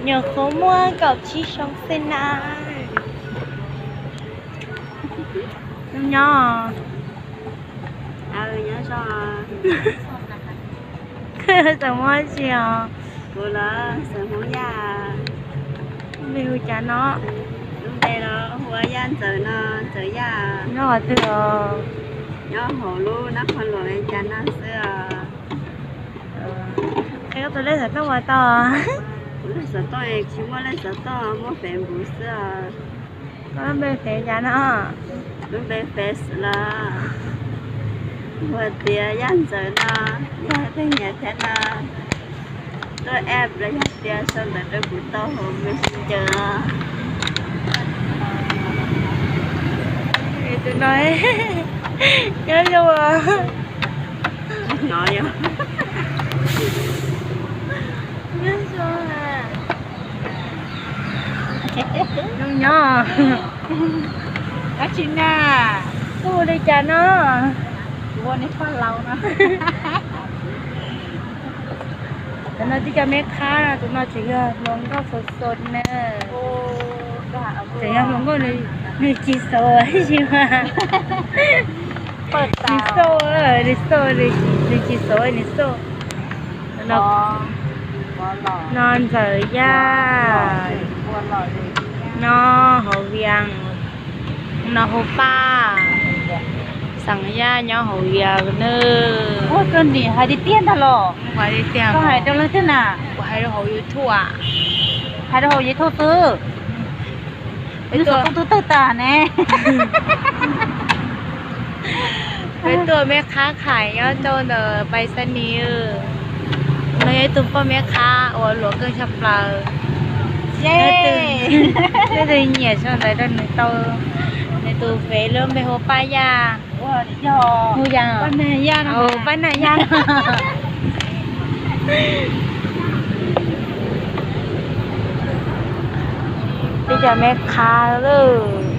Nyuam qhuav muaj kaum tsib xyoo xwb na. Nyob, txawm muaj tsi os? Kuv los Xeem Hmoob Yaj. Npe hu cas no? Lub npe los hu ua Yaj Ntxawm no, Ntxawm Yaj. Nyob qhov twg os? Nyob hauv lub Nab Qhoos Luam cas no xwb os. Qhia koj tus lej xov tooj ua tau. Kuv lej xov tooj tsis muaj lej xov tooj, muaj Facebook xwb os. Koj lub npe fev cas no? Lub npe fev los hu tias Yaj Ntxawm no, yog tej nyiam thiab no tuaj add los yog tias sau ntawv rau kuv tau hauv Messenger. Tus no nyob zoo os. Nyob zoo. Zoo nyob. Dab tsi na? Koj hu li cas no? Kuv hu ua Niam Paj Laus no. Tus no tib co me qhab, tus no tseem yog hluas nkauj xaus xaus na. Tseem yog hluas nkauj, nws tsis xaus ib tsi mas. Nws xauj, nws xauj, nws tsis xaus, nws xauj. No Ntxawm Yaj, nyob hauv Vias, no hu Paj, Xeem Yaj nyob hauv Vias nawb. Koj nim hais tiag tiag ntag los? Hais tiag tiag. Koj hais rau leej twg na? Kuv hais rau hauv YouTube a. Hais rau hauv YouTube xwb. Peb tuaj, tub tawg tas ne. Peb tuaj me qhab khais nyob rau ntawm Pais Xab Nis. No yog ib tug poj me qhab uas luam keej tshaj plaws. Leej twg nyiam sau ntawv rau nws tau, nws tus fev lub npe hu Paj Yaj. Hu Yaj, Paj Nag Yaj. Tib co me qhab lawm.